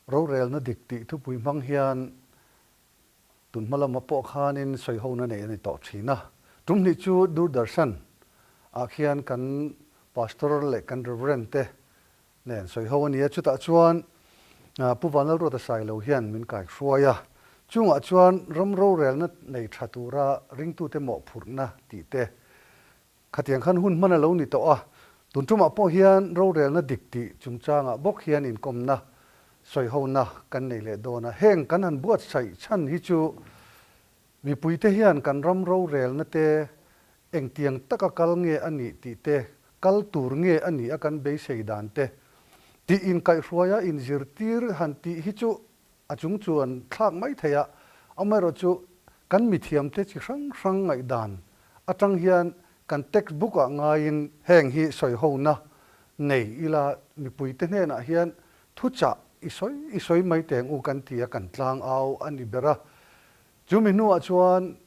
Rorelna dik tih thupui hmang hian tun hma lama pawh khanin sawihona neih a ni tawh thin a. Tum hnih chu Doordarshan ah khian kan Pastor leh kan Reverend te nen sawiho a ni a, chutah chuan Pu Vanlalruata Sailo hian min kaihruai a. Chungah chuan ram rorelna nei tha tura ringtute mawhphurhna tih te Khatiang khan hun hman a lo ni tawh a, tun tumah pawh hian rorelna dik tih chungchangah bawk hian inkawmna, sawihona kan nei leh dawn a. Heng kan han buatsaih chhan hi chu mipuite hian kan ram rorelna te engtiang taka kal nge a nih tih te, kal tur nge a nih a kan beisei dan te tih inkaihhruaia inzirtir han tih hi chu A chung chuan thlak mai thei a, amaherawhchu kan mithiamte chi hrang hrang ngaihdan atang hian kan text book ah ngaiin heng hi sawihona nei ila mipuite hnenah hian thuchah i sawi i sawi mai teng u kan ti a, kan tlang au a ni ber a. Chumi hnuah chuan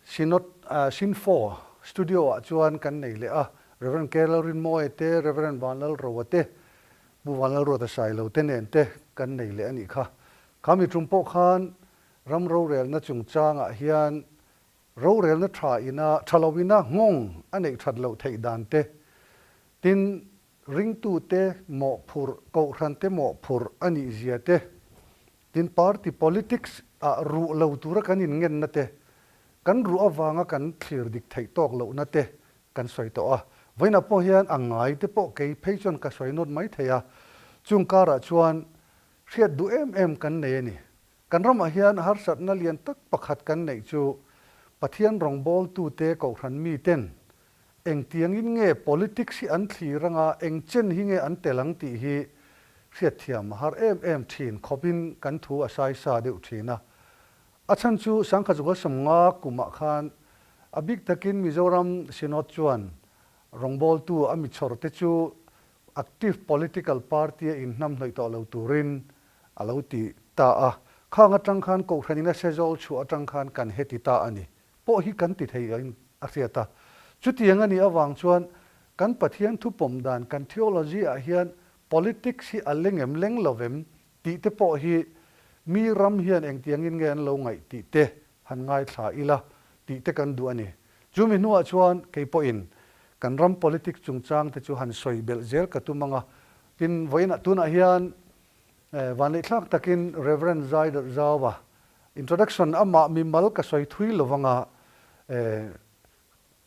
Synod Synfo Studio ah chuan kan nei leh a, Rev. K. Lalrinmawia te, Rev. Vanlalroa te, Pu Vanlalruata Sailo te nen te kan nei leh a nih kha. Kha mi tum pawh khan ram rorelna chungchangah hian rorelna tha ina tha lo ina nghawng a neih that loh theih dan te, tin ringtute mawhphurh, kohhrante mawhphurh a nih zia te, Tin, party politics ah ruh lo tura kan inngenna te, kan ruh avanga kan thlir dik theih tawk lohna te kan sawi tawh a. Vawiinah pawh hian a ngai te pawh kei phei chuan ka sawi nawt mai thei a, chung karah chuan hriat duh em em kan nei a ni. Kan ramah hian harsatna lian tak pakhat kan neih chu Pathian rawngbawltute kohhran miten Engtiangin nge politics hi an thlir anga eng chen hi nge an tel ang tih hi hriatthiam a har em em thin khawpin kan thu a sai sa deuh thin a. A chhan chu Sangkhazual Sawmnga kumah khan a bik takin Mizoram Synod chuan rawngbawltu a mi chhawrte chu active political party-a inhnamhnawih tawh lo turin a lo ti ta a. Khang atang khan Kohhranin a sezawl chhuah atang khan kan heti ta a ni. Pawh hi kan ti thei in a hriat a. Chutiang a nih avang chuan kan Pathian thupawm dan, kan theology ah hian politics hi a leng em leng lo vem tih te pawh hi mi ram hian engtiangin nge an lo ngaih tih te han ngaithla ila tih te kan duh a ni. Chumi hnuah chuan kei pawhin kan ram politics chungchang te chu han sawi belh zel ka tum ang a. Tin, vawiinah tunah hian vanleihthlak takin Rev. Zaidarh Zauva Introduction, Amah mimal ka sawi thui lo vanga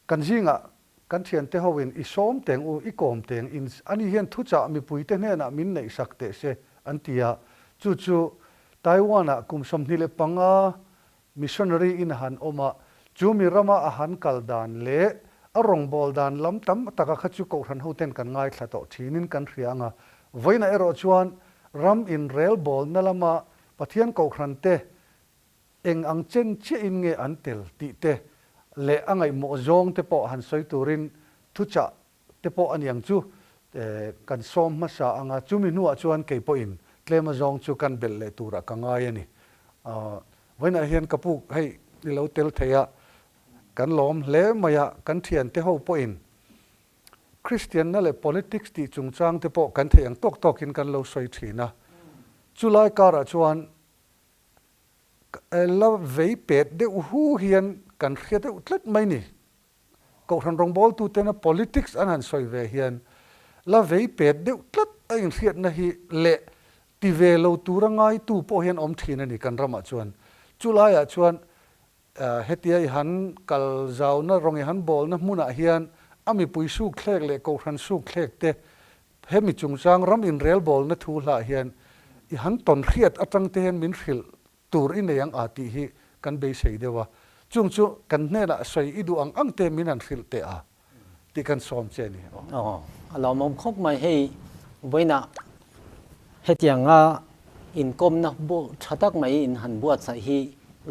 kan zingah kan thiante hoin i sawm teng u, i kawm teng in ani hian thuchah mipuite hnenah min neihsak teh se an ti a, chu chu Taiwan-ah kum 25 missionary in a han awm a, chu mi rama a han kal dan leh a rawngbâwl dan lam tam taka kha chu kohhran hoten kan ngaithla tawh thinin kan hria ang a, vawiinah erawh chuan ram inrelbâwlna lama Pathian kohhran te eng ang chen chiahin nge an tel tih te leh a ngaihmawh zawng te pawh han sawi turin thuchah te pawh a niang chu kan sawm hmasa ang a, chumi hnuah chuan kei pawhin tlem a zawng chu kan belh leh turah ka ngai a ni. Vawiinah hian ka puk hei i lo tel thei a, kan lawm hle mai a, kan thiante ho pawhin Kristianna leh politics tih chungchang te pawh kan theih ang tawk tawkin kan lo sawi thin a. Chulai karah chuan la vei pet deuh hu hian kan hria deuh tlat mai ni. Kohhran rawngbawltutena politics an han sawi ve hian la vei pet deuh tlat a inhriatna hi leh ti ve lo tura ngaitu pawh hian awm thin a ni kan ramah chuan. Chulaiah chuan Hetia i han kal zauna rawng i han bawlna hmunah hian a mipui sukthlek leh kohhran sukthlek te hemi chungchang ram inrelbawlna thu hlah hian i han tawn hriat atang te hian min hrilh tur i nei ang a tih hi kan beisei deuh a. Chung chu kan hnenah sawi i duh ang ang te min han hrilh teh a tih kan sawm che a ni. Aw, a lawmawm khawp mai hei vawiinah hetianga inkawmna tha tak mai in han buatsaih hi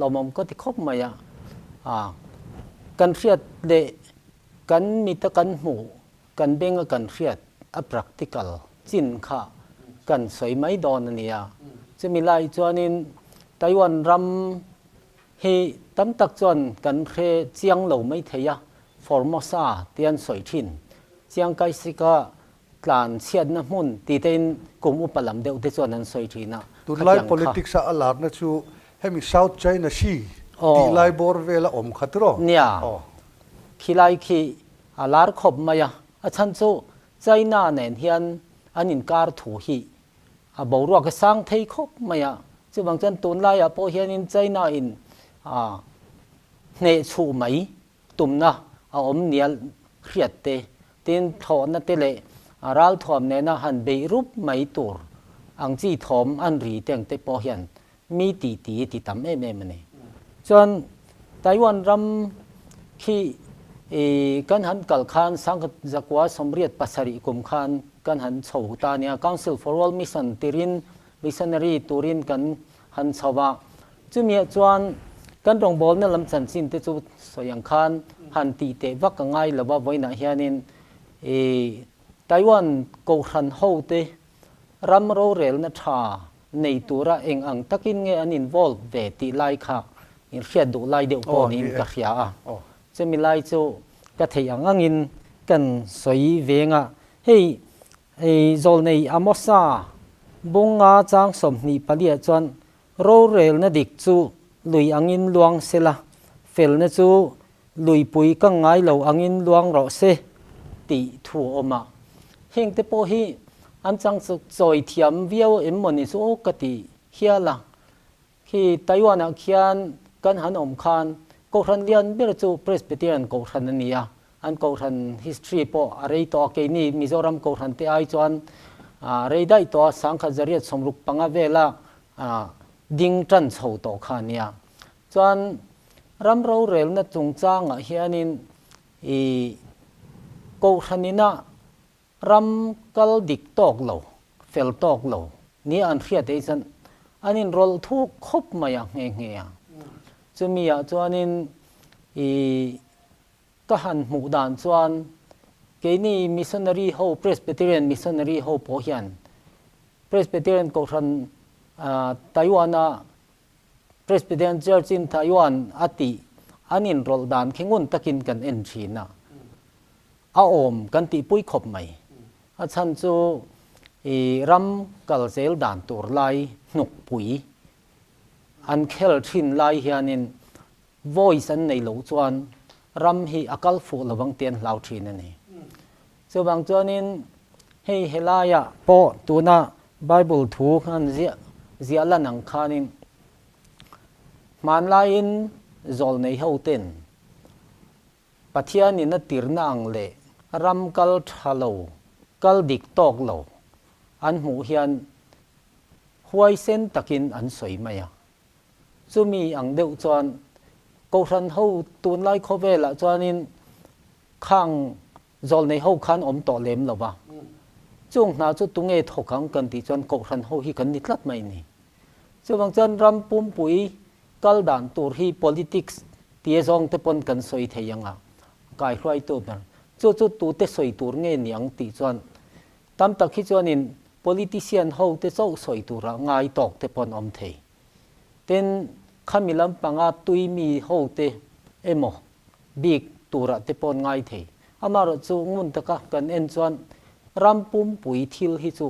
lawmawm ka ti khawp mai a. A, kan hriat leh kan mita kan hmuh, kan benga kan hriat a practical chin kha kan sawi mai dawn a nia. Chumi lai chuanin Taiwan ram Hi tam tak chuan kan hre chiang lo mai thei a, Formosa ti an sawi thin. Chiang Kai-shek-a tlan chhiatna hmun ti tein kum upa lam deuh te chuan an sawi thin a. Tunlai politics a a larna chu hemi South China Sea tih lai bawr vela awm kha tiraw? Nia, khilai khi a lar khawp mai a, a chhan chu China nen hian an inkar thu hi a boruak a sang thei khawp mai a, chuvang chuan tunlaiah pawh hianin China in hneh chhuh mai tumna a awm nia hriat te, tin thlawhna te leh ralthuam nena han beih rup mai tur ang chi thawm an ri te ang te pawh hian mi tih ti ti tam em em a ni. Chuan Taiwan ram khi kan han kal khan sangkhat zakua 87 kum khan kan han chho ta a nia, Council for World Mission tirin missionary turin kan han chho a, chumiah chuan kan rawngbawlna lam chanchin te chu sawi ang khan han tih teh vak a ngai lo va, vawiinah hianin Taiwan kohhran ho te ram rorelna tha nei tura eng ang takin nge an involve ve tih lai kha in hriat duh lai deuh pawh niin ka hria a. Chumi lai chu ka theih ang angin kan sawi veng a. Hei Zawlnei Amosa bunga chang 24 ah chuan rorelna dik chu lui angin luang sela, felna chu luipui ka ngai lo angin luang rawh se tih thu a awm a. Heng te pawh hi an chang chawi thiam viau em maw ni chu aw ka ti hial a. Khi Taiwan ah khian kan han awm khan Kohhran lian ber chu Presbyterian Kohhran a ni a, an Kohhran history pawh a rei tawh a, keini Mizoram Kohhran te ai chuan a rei daih tawh a, 1965 vela ding tan chho tawh kha a nia. Chuan ram rorelna chungchangah hianin i Kohhranina ram kal dik tawk lo, fel tawk lo nia an hriat ei chuan an inrawlh thuk khawp mai a nghe nghe a. Chumi ah chuanin i ka han hmuh dan chuan keini missionary ho, Presbyterian missionary ho pawh hian Presbyterian Kohhran Taiwan-a Presbyterian Church in Taiwan a tih an inrawlh dan khi ngun takin kan en thin a, a awm kan tihpui khawp mai. A chhan chu i ram kal zel dan tur lai hnukpui an khel thin lai hianin voice an nei loh chuan ram hi a kal fuh lovang tih an hlau thin a ni. Chuvang chuanin hei helaiah pawh tuna Bible thu khan ziah ziah lan ang khanin hmanlaiin zawlnei hoten Pathianin a tirna ang leh ram kal tha lo, kal dik tawk lo an hmuh hian huaisen takin an sawi mai a. Chumi ang deuh chuan Kohhran ho tunlai khawvelah chuanin khang zawlnei ho khan awm tawh lem lo va. Chung hna chu tunge thawk ang kan tih chuan Kohhran ho hi kan ni tlat mai ni. Chuvang chuan ram pumpui kal dan tur hi politics tia zawng te pawn kan sawi thei ang a, kaihruaitu ber. Chu chu tute sawi tur nge ni ang tih chuan Tam tak hi chuanin politician ho te chauh sawi tura ngai tawk te pawh an awm thei. Tin, khami lampanga tui mi ho te emaw bik turah te pawh an ngai thei. Amaherawh chu ngun taka kan en chuan ram pumpui thil hi chu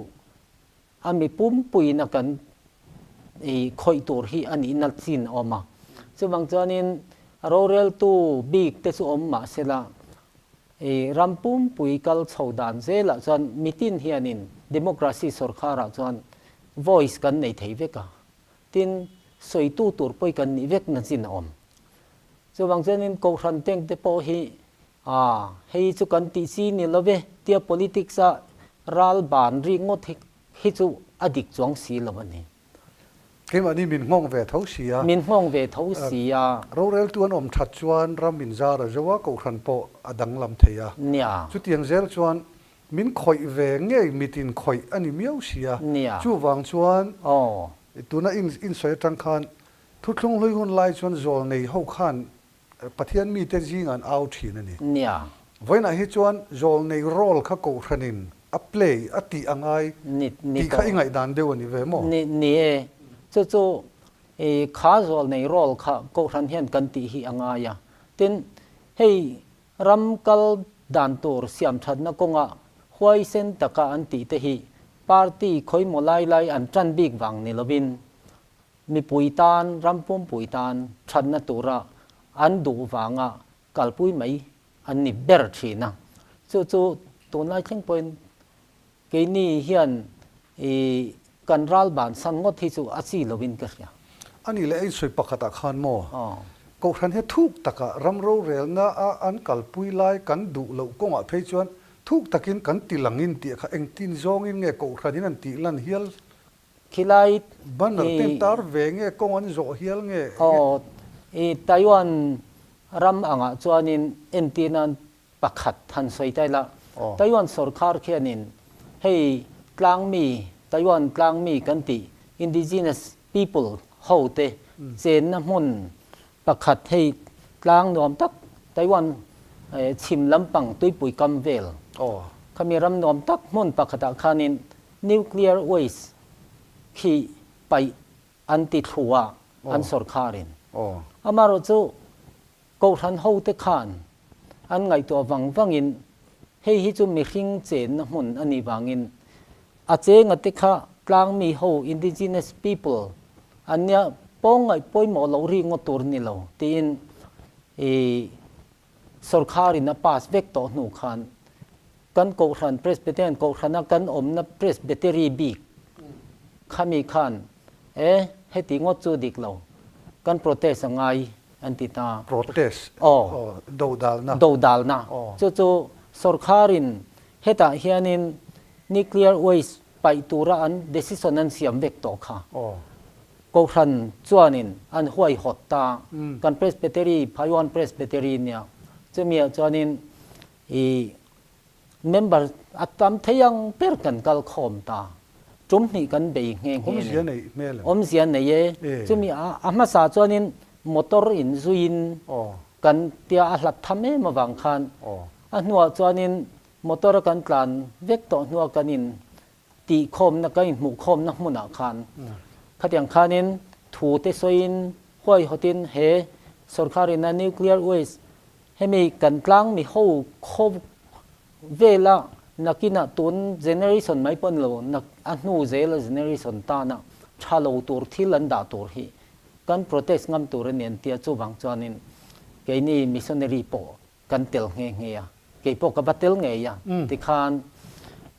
a mi pumpuiin a kan i khawih tur hi a nihna chin a awm a. Chuvang chuanin roreltu bik te chu awm mahsela I ram pumpui kal chho dan zelah chuan mitin hianin democracy sorkharah chuan voice kan nei thei vek a, tin sawitu tur pawi kan nih vek na chin a awm. Chuvang chuanin Kohhran tank te pawh hi a hei chu kan tih chi ni lo ve tia politics a ral ban rik ngawt hi chu a dik chuang si lo a ni. Keimahni min nghawng ve tho si a. Min nghawng ve tho si a. Roreltu an awm that chuan ram in zar a zo a, kohhran pawh a danglam thei a. Nia. Chutiang zel chuan min khawih ve ngei mit in khawih a ni miau si a. Nia. Chuvang chuan Aw. Tuna in insawi atang khan thuthlung hlui hun lai chuan zawl nei ho khan Pathian mite zingah an au thin a ni. Nia. Vawiinah hi chuan zawlnei role kha kohhranin a play, a tih a ngai tih kha i ngaihdan deuh a ni ve maw? Ni, ni e. Chu chu i kha zawlnei role kha kohhran hian kan tih hi a ngai a. Tin, hei ram kal dan tur siam thatna kawnga huaisen taka an tih te hi party khawimaw lai lai an tan bik vang ni lovin mipui tan, ram pumpui tan thatna tura an duh vanga kalpui mai an ni ber thin a. Chu chu tunlai thleng pawhin keini hian i kan ral bansan ngawt hi chu a chi lovin ka hria. A nih leh a insawi pakhatah khan maw? Kohhran hi thuk takah ram rorelna a an kalpui lai kan duh loh kawngah phei chuan thuk takin kan ti langin tih kha engtin zawngin nge kohhranin an tih lan hial? Khilai Banner te an tar ve nge kawng an zawh hial nge? Aw, i Taiwan ram angah chuanin entirnan Pakhat han sawi ta ila, Taiwan sorkar khianin hei tlangmi, Taiwan tlangmi kan tih, indigenous people ho te chenna hmun pakhat hei tlang nuam tak Taiwan chhim lampang tuipui kam vel khami ram nuam tak hmun pakhatah khanin nuclear waste khi paih an ti thlu a an sorkarin. Amaherawhchu Kohhran hote khan an ngaihtuah vang vangin hei hi chu mihring chenna hmun a nih vangin a chenga te kha tlangmi ho, indigenous people, an nia pawng ngaih pawimawh loh ri ngawt tur ni lo tiin i sawrkharin a pass vek tawh hnu khan kan Kohhran Presbyterian Kohhrana kan awmna Presbytery bik khami khan e heti ngawt chu dik lo kan protest a ngai an ti ta. Protest? Aw. Dodalna. Dodalna. Chu chu sorkharin hetah hianin nuclear waste paih tura an decision an siam vek tawh kha. Kohhran chuanin an huaihawt ta. Kan Presbytery, Phaiwan Presbytery nia. Chumiah chuanin i Member a tam thei ang ber kan kal khawm ta. Tum hnih kan bei nghe nghe ni. Awmzia neih hmel em? Awmzia nei e. Chumi a hmasa chuanin motor in zuiin kan tia a hlat tham em avang khan a hnuah chuanin motor a kan tlan vek tawh hnuah kan in tih khawmna kan in hmuh khawmna hmunah khan khatiang khanin thu te sawiin huaihawtin he sorkharin a nuclear waste Hemi kan tlang mi ho khaw vela nakinah tun generation mai pawh nilo nak a hnu zela generation tana tha lo tur thil an dah tur hi kan protest ngam tur a ni an tia chuvang chuanin keini missionary pawh kan tel nghe nghe a keipawh ka va tel ngei a tikhan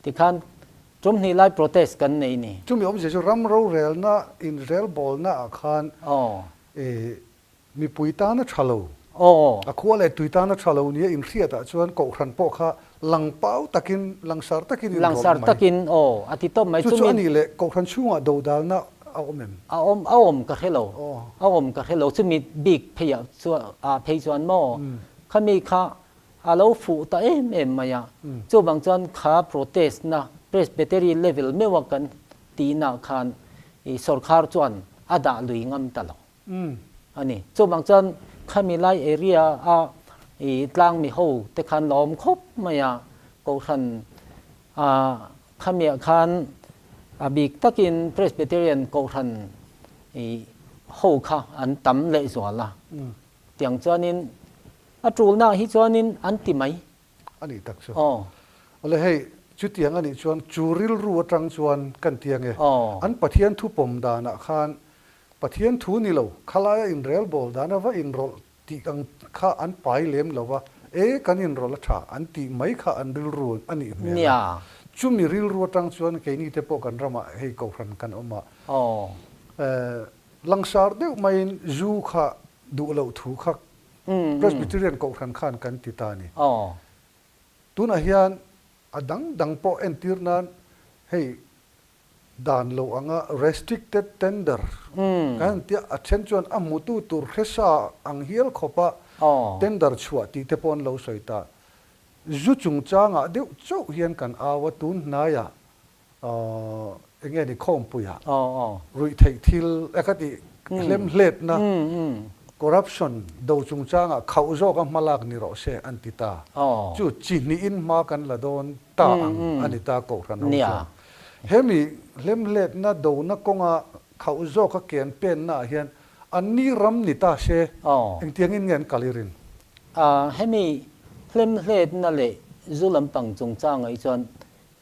tikhan tum hnih lai protest kan nei ni. Chumi awmzia chu ram rorelna inrelbawlna ah khan Mipui tana tha lo, a khua leh tui tana tha lo nia inhriatah chuan kohhran pawh kha lang pau takin, langsar takin inrawlh mai. Langsar takin, aw, a ti tawp mai. Chu chu a nih leh kohhran chhungah dodalna a awm em? A awm, a awm ka hre lo, a awm ka hre lo. Chumi bik pheiah chuan, ah phei chuan maw, khami kha a lo fuh ta em em mai a. Chuvang chuan kha protest na Presbytery level meuha kan tihna khan i sorkar chuan a dah lui ngam ta lo. A ni. Chuvang chuan khami lai area a i tlang mi ho te khan la awm khawp mai a, Kohhran a khamiah khan a bik takin Presbyterian Kohhran i ho kha an tam leh zual a. Tiang chuanin a tulna hi chuanin an ti mai. A nih tak chu. Awle hei, chutiang a nih chuan chu rilru atang chuan kan ti ange. An Pathian thu pawm danah khan Pathian thu ni lo, khalaia inrelbawl dana va inrawlh tih ang kha an pai lem lo va, e kan inrawlh a tha an tih mai kha an rilru a nih hmel a. Chumi rilru atang chuan keini te pawh kan ramah hei kohhran kan awm a, langsar deuh maiin zu kha duh loh thu kha Presbyterian kohhran khan kan ti ta a ni. Tunah hian a dang dang pawh entir nan hei dan lo anga restricted tender kan han tia a then chuan a hmutu tur hresa ang hial khawpa tender chhuah tih te pawh an lo sawi ta. Zu chungchangah deuh chauh hian kan au a, tun hnaiah eng nge ni khawmpuiah ruihtheih thil e ka tih hlemhletna corruption do chungchangah khauh zawka hma lak ni rawh se an ti ta. Chu chi hnihin hma kan la dawn ta ang a ni ta Kohhran ho chuan. Hemi hlemhletna dona kawnga khauh zawka ke an pennaah hian anni ram ni ta se engtiangin nge an kal i rin? Hemi hlemhletna leh zu lampang chungchangah hi chuan.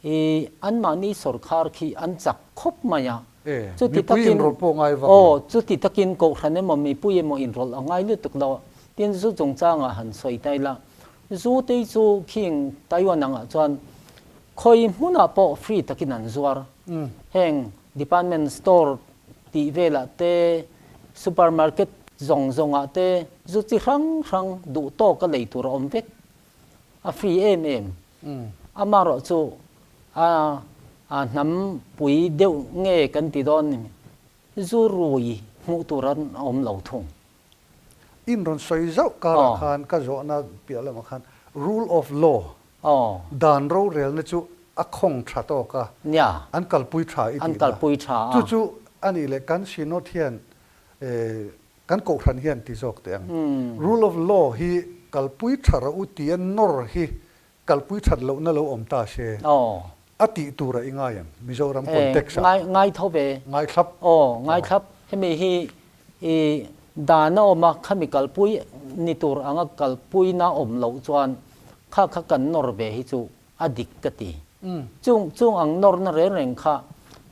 I anmahni sawrkhar khi an chak khawp mai a. E, Chuti mipui takin, inrawlh pawh ngai vak aw, lo. chuti takin kohhran emaw mipui emaw inrawlh a ngai lutuk lo. Tin, zu chungchangah han sawi ta ila, zu tei chu khing Taiwan angah chuan khawi hmunah pawh free takin an zuar. Heng department store tih velah te, supermarket zawng zawngah te zu chi hrang hrang duh tawka lei tur a awm vek. A free em em. Amaherawh chu a a hnam pui deuh nge kan ti dawn ni, zu rui hmuh tur an awm lo thung. In rawn sawi zauh karah khan ka zawhna piah lamah khan rule of law dan rorelna chu a khawng tha tawk a, an kalpui tha i tihna. Chu chu a nih leh kan Synod hian Kan kohhran hian ti zawk teh ang. Rule of law hi kalpui tha rawh u tia nawr hi kalpui that lohna lo awm ta se, a tih tur a i ngai em? Mizoram context ah. Ngai tho ve. Ngai thlap. Aw, ngai thlap. Hemi hi i dan a awm a, khami kalpui ni tur anga kalpuina awm loh chuan kha kha kan nawr ve hi chu a dik ka ti. Chung chung ang nawrna reng reng kha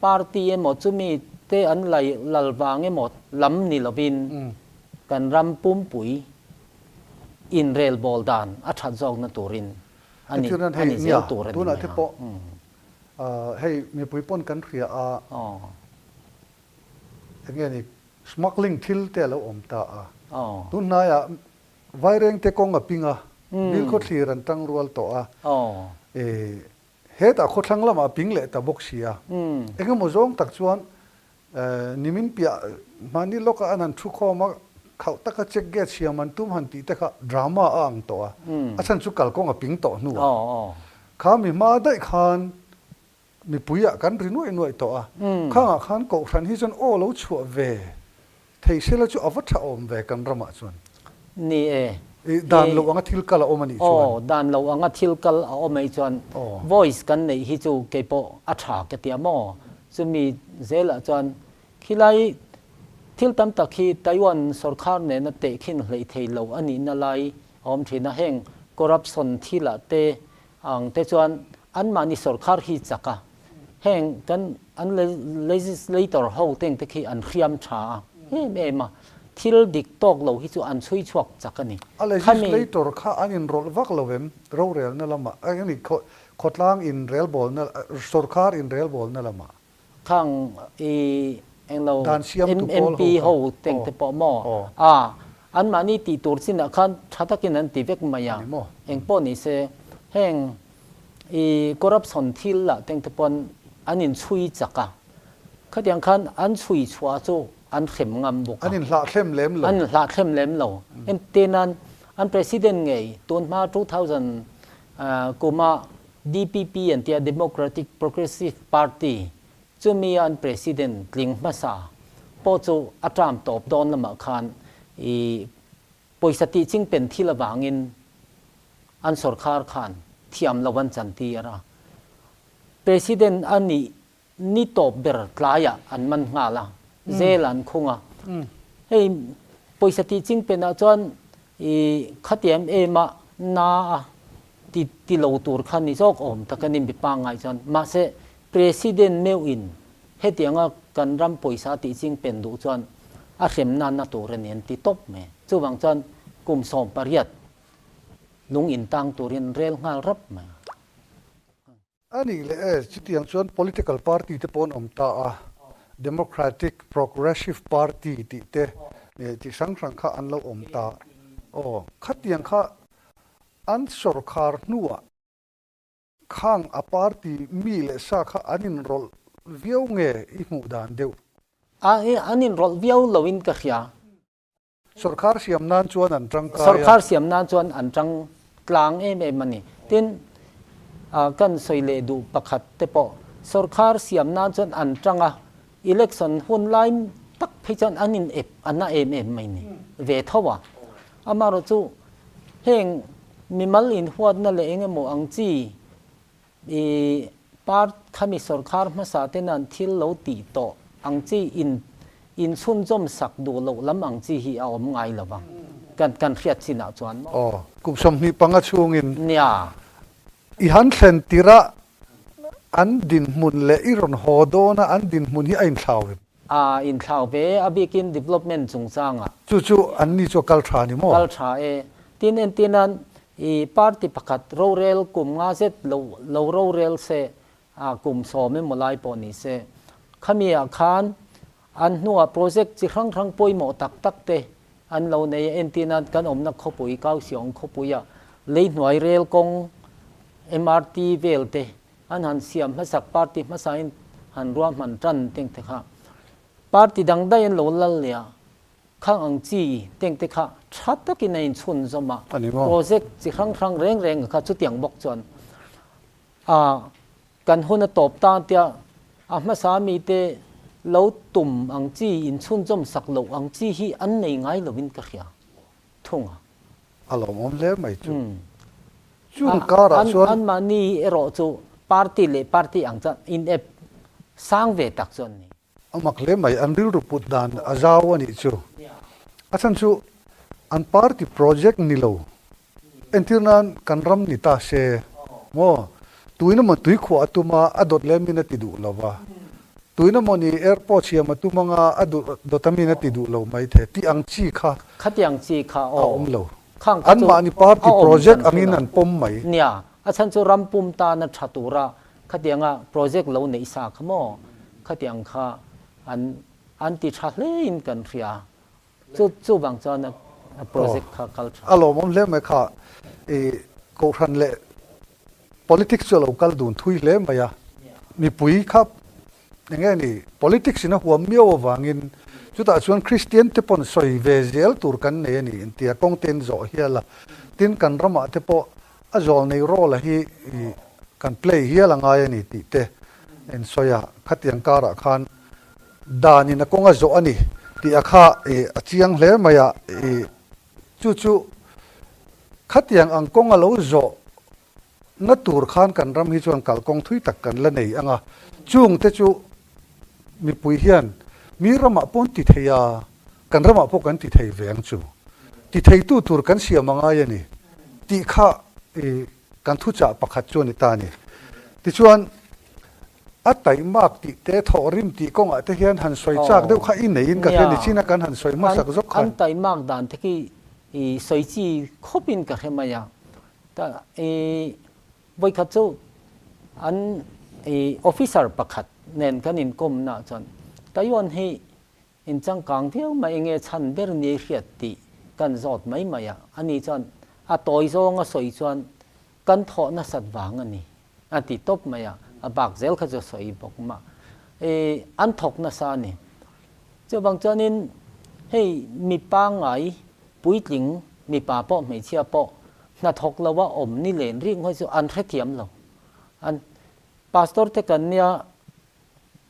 party emaw chumi te an lai lal vang emaw lam ni lovin kan ram pumpui inrelbawl dan a that zawkna turin a ni a ni zel tur a ni mai a. Hei mipui pawn kan hria a, enge ni smuggling thil te a lo awm ta a, tun hnaiah Vairengte kawng a ping a, Bilkhaw thlir an tang rual tawh a, hetah khawthlang lamah a ping leh ta bawk si a. Engemaw zawng tak chuan nimin piah hmani lawka an han thu khawm a, khauh taka check gate siam an tum han tih te kha drama a ang tawh a, a chhan chu kalkawng a ping tawh hnuah kha mi hma daih khan Mipuiah kan ri nuaih nuaih tawh a, khangah khan Kohhran hi chuan aw lo chhuah ve thei sela chu a va tha awm ve kan ramah chuan. Ni e. I dan lo anga thil kal a awm a nih chuan. Aw, dan lo anga thil kal a awm aih chuan voice kan neih hi chu kei pawh a tha ka ti a maw? Chumi zelah chuan khilai thil tam tak hi Taiwan sawrkhar nena tehkhin hleih thei lo a nihna lai a awm thin a, heng corruption thilah te Ang te chuan anmahni sawrkhar hi chak a, heng kan an legislator ho teng te khi an hriam tha a em em a, thil dik tawk lo hi chu an chhui chhuak chak a ni. A legislator kha an inrawlh vak lo em? Rorelna lamah, ani khawtlang inrelbawlna, sawrkhar inrelbawlna lamah. Khang i englo Dan siamtu pawl MP ho ho kha. teng Aw. te pawh maw? Aw. A, anmahni tih tur chinah khan tha takin an ti vek mai a. Ani maw? Eng pawh ni se, heng i corruption thil lah teng te pawn an inchhui chak a. Khatiang khan an chhui chhuah chu an hrem ngam bawk a. An inhlahthlem lem lo. An inhlahthlem lem lo. Entirnan, an president ngei tun hma 2000 kuma DPP an tia Democratic Progressive Party chumi an president tling hmasa pawh chu a term tawp dawn lamah khan i pawisa tih ching pen thil avangin an sorkar khan thiam lo an chan tir a. President a nih Ni tawp ber tlaiah an man nghal a, zel an khung a. Hei pawisa tih ching penah chuan i khatiam em a na a ti ti lo tur kha ni zawk awm tak a ni mi pangngai chuan. Mahse President meuhin hetianga kan ram pawisa tih ching pen duh chuan a hrem nana tur a ni an ti tawp mai. Chuvang chuan kum 18 lung intang turin rel nghal rap mai. A nih leh e, chutiang chuan political party te pawh an awm ta a, Democratic Progressive Party tih te chi hrang hrang kha an lo awm ta. Aw, khatiang kha an sawrkhar hnuah khang a party mi leh sa kha an inrawlh viau nge i hmuh dan deuh? A, an inrawlh viau loin ka hria. Sawrkhar siam nan chuan an tangkai a. Sawrkhar siam nan chuan an tang tlang em em a ni. Tin, kan sawi leh duh pakhat te pawh, sawrkhar siam nan chuan an tang a, election hun lai tak phei chuan an in ep a na em em mai ni ve tho a. Amaherawhchu heng mimal inhuatna leh eng emaw ang chi I part khami sawrkhar hmasa te nan thil lo tih tawh ang chi in inchhunzawm sak duh loh lam ang chi hi a awm ngai lo vang. Kan kan hriat chin ah chuan maw? Aw, kum 25 chhungin Nia. I han thlen tirh a. An dinhmun leh i rawn haw dawna an dinhmun hi a inthlau em? A inthlau ve, a bikin development chungchangah. Chu chu anni chu a kal tha ni maw? Kal tha e. Tin, entirnan i party pakhat rorel kum nga zet lo lo rorel se, a kum sawm emaw lai pawh ni se, khami ah khan an hnuah project chi hrang hrang pawimawh tak tak te an lo nei a, entirnan kan awmna khawpui Kaohsiung khawpuiah leihnuai rel kawng MRT vel te an han siam hmasak party hmasain han ruahman tan teng te kha party dang daih an lo lal leh a, khang ang chi teng te kha tha takin a inchhun zawm a, project chi hrang hrang reng reng kha chutiang bawk chuan a kan hun a tawp ta tia a hmasa mite lo tum ang chi inchhunzawm sak loh ang chi hi an nei ngai lovin ka hria thung a. A lawmawm hle mai chu. Chung karah chuan. Anmahni erawh chu party leh party ang chuan in ep sang ve tak chu an ni. A mak hle mai, an rilru put dan a zau a nih chu. A chhan chu an party project ni lo. Entir nan kan ram ni ta se maw? Tuin emaw tui khuah a tum a, a dawt lem in a ti duh lo va. Tuin emaw ni airport siam a tum anga a dawt a min a ti duh lo mai the tih ang chi kha Khatiang chi kha a awm lo. Khang kha chu Anmahni party a awm project kan angin hre lo. an pawm mai. Nia, a chhan chu ram pum tana tha tura khatianga project lo neih sa kha maw? Khatiang kha an an ti tha hlein kan hria. Chu chuvang chuan a project kha kal tha. A lawmawm hle mai kha i Kohhran leh Politics chu a lo kal dun thui hle mai a, mipui kha eng nge ni politics in a huam miau avangin chutah chuan Kristian te pawn sawi ve zel tur kan nei a ni intia kawng te in zawh hial a, tin kan ramah te pawh a zawl nei role hi kan play hial a ngai a ni tih te in sawi a, khatiang karah khan dan in a kawng a zawh a ni tih a kha a chiang hle mai a, chu chu Khatiang ang kawng a lo zawh na tur khan kan ram hi chuan kalkawng thui tak kan la nei ang a, chung te chu mipui hian mi ramah pawh an ti thei a, kan ramah pawh kan ti thei ve ang chu. Ti theitu tur kan siam a ngai a ni tih kha i kan thuchah pakhat chu a ni ta a ni. Tichuan a taihmak tih te thawhrim tih kawngah te hian han sawi chak deuh kha i neiin ka hria ni chin a kan han sawi hmasak zawk khan. An taihmak dan te khi i sawi chi khawpin ka hre mai a, ta i vawikhat chu an i officer pakhat nen kan inkawmna chuan Taiwan hi inchangkang viau mai enge chhan ber ni hriat tih kan zawt mai mai a, ani chuan a tawi zawng a sawi chuan kan thawh nasat vang a ni a ti tawp mai a, a bak zel kha chu a sawi bawk mah. I an thawk nasa a ni. Chuvang chuanin hei mi pangngai puitling mipa pawh hmeichhia pawh hnathawk lova awm ni len rik ngawih chu an hrethiam lo. An pastor te kan nia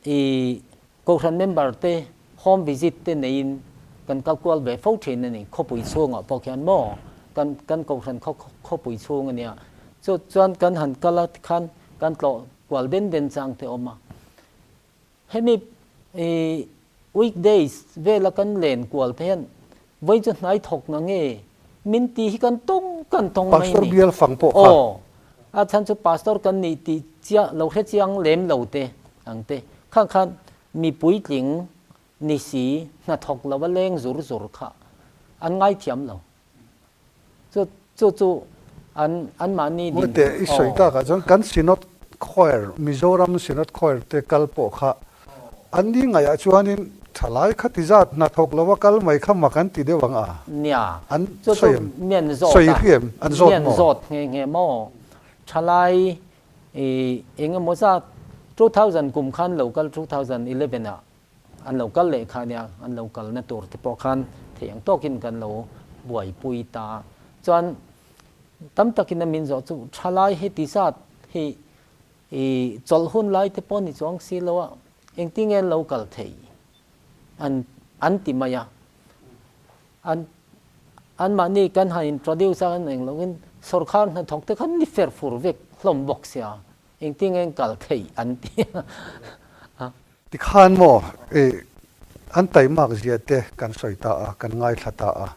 i Kohhran member te home visit te neiin kan kal kual ve fo thin a ni, khawpui chhungah pawh khian maw kan kan Kohhran khaw khawpui chhung a nia. Chu chuan kan han kal a tikhan kan tlawh kual den den chang te awm a. Hemi i weekdays vela kan len kual te hian vawi chu hnai thawk na nge min ti hi kan tawng kan tawng mai a Pastor ni. bial fang pawh kha. Aw, a chhan chu pastor kan nih tih chiah lo hre chiang lem lo te ang te khang khan mi puitling ni si hnathawk lo a leng zur zur kha an ngaithiam lo. Chu chu chu an anmahni din Mawite i sawi takah chuan kan Synod Choir, Mizoram Synod Choir te kal pawh kha an ni ngaihah chuanin thalai kha ti zat hnathawk lova kal mai kha mak an ti deuh ang a. Nia, An chu chu sawi em? mian zawt Sawi a, hri em? An zawt mian maw? zawt nghe nghe maw? Thalai i eng emaw zat 2000 kum khan lo kal 2011 ah An lo kal leh kha nia, an lo kalna tur te pawh khan theih ang tawkin kan lo buaipui ta. Chuan tam takin a min zawh chu thalai heti zat hi i chawlh hun lai te pawh ni chuang si lo a, engtinge an lo kal thei an an ti mai a. An anmahni kan han introduce a kan eng loin sawrkhar hnathawk te khan ni fer fur vek hlawm bawk sia, engtinge an kal thei an ti a. Tikhan maw i an taimak zia te kan sawi ta a, kan ngaithla ta a,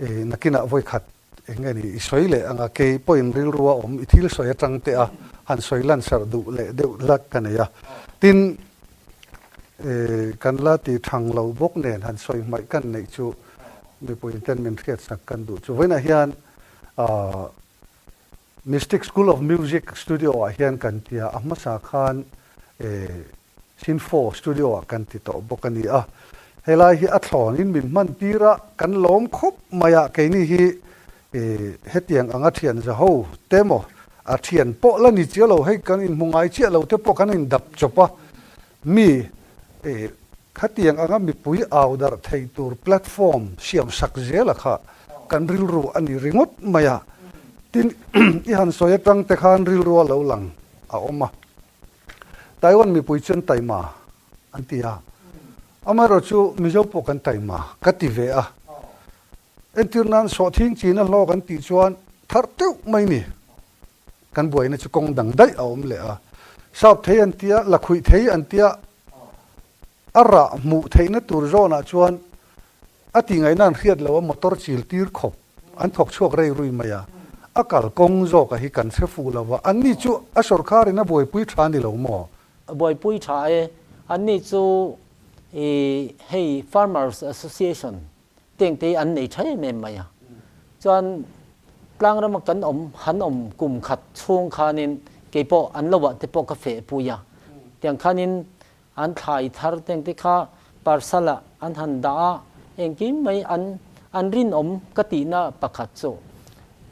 i nakinah vawikhat eng nge ni i sawi leh anga kei pawhin rilru a awm i thil sawi atang te a han sawi lansarh duh leh deuh hlak ka nei a. Tin, kan la ti thang lo bawk nen han sawi hmaih kan neih chu mipui ten min hriatsak kan duh chu. Vawiinah hian Mystic School of Music Studio ah hian kan ti a, a hmasa khan Sinfo Studio ah kan ti tawh bawk a ni a. Helai hi a thlawnin min hman tir a, kan lawm khawp mai a, keini hi hetiang anga thian zaho te maw, a thian pawh la ni chiah lo, hei kan inhmu ngai chiah lo te pawh kan indap chawp a, mi khatiang anga mipui au darh thei tur platform siam sak zela kha kan rilru a ni ringawt mai a, tin i han sawi atang te khan rilru a lo lang a awm a. Taiwan mipui chuan taima an ti a, amaherawh chu Mizo pawh kan taima ka ti ve a. Entir nan sawhthing china hlawk an tih chuan tharh teuh mai ni. Kan buaina chu kawng dang daih a awm leh a. Sap thei an tia, lakhuih thei an tia, a rah hmuh theihna tur zawnah chuan a tihngaihna an hriat lo a, motor chil tir khawp an thawk chhuak rei rui mai a. A kal kawng zawka hi kan hre fuh lo va, anni chu a sawrkharin a buaipui tha ni lo maw? A buaipui tha e, anni chu i hei Farmers Association Tengte an nei tha em em mai a. Chuan tlang rama kan awm han awm kum khat chhung khanin keipawh an lo ah te pawh ka feh pui a. Tiang khanin an thlai thar tengte kha parcel ah an han dah a, engkim mai an an rinawm ka tihna pakhat chu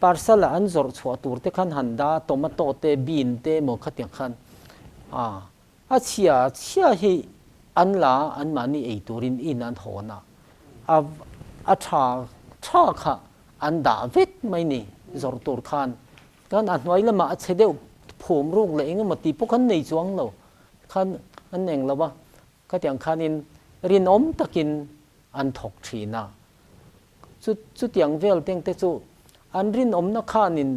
parcel ah an zawrh chhuah tur te khan han dah a, tomato te bean te emaw khatiang khan a A chhia chhia hi an la anmahni ei turin in an hawn a, a a tha tha kha an dah vek mai ni zawrh tur khan. Chuan a hnuai lamah a chhe deuh phum ruk leh engemaw tih pawh khan nei chuang lo khan an eng lo a, khatiang khanin rinawm takin an thawk thin a. Chu chutiang vel teng te chu an rinawmna khanin